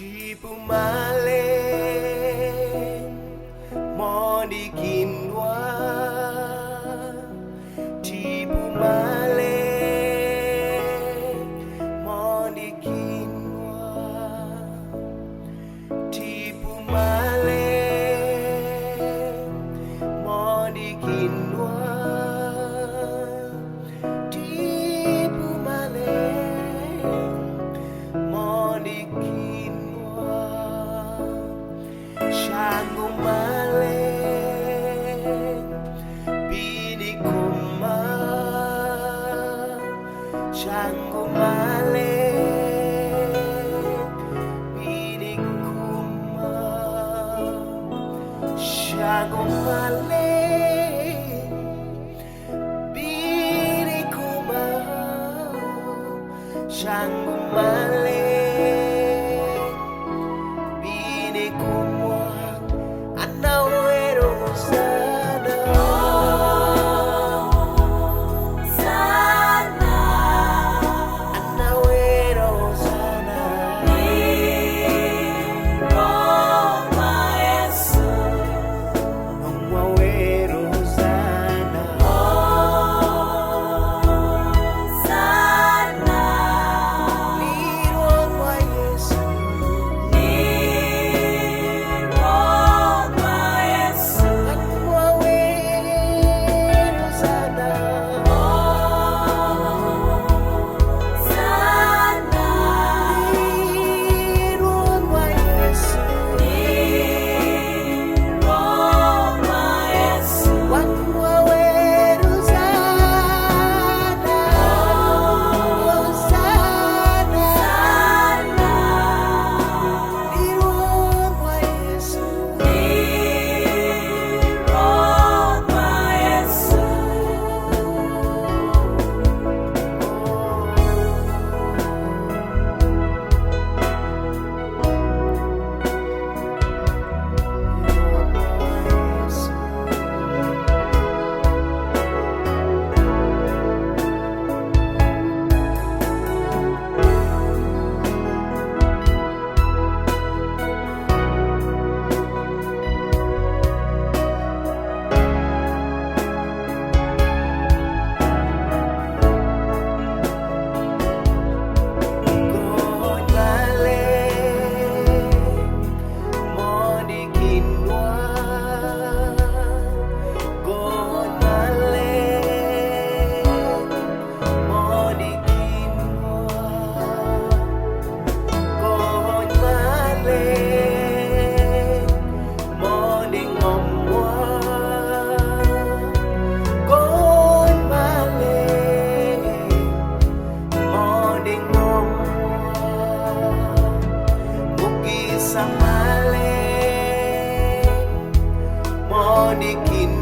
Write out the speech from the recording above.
Tipu maleng mondi kinwa, tipu maleng mondi kinwa, tipu maleng mondi kinwa, tipu maleng mondi kinwa, Shango maleng bini kuma, Shango maleng bini kuma, Shango maleng bini kuma, Shango maleng bini kuma, Anawero sana. Sana. Anawero sana. Roma Yesu. Anawero sana. Sana. Lirwa Yesu. Roma Yesu. Anawero sana. Sana. Lirwa Yesu. Roma Yesu. Anawero sana. Sana. Sana. Lirwa Yesu. Roma Yesu. Samale mondi kinwa.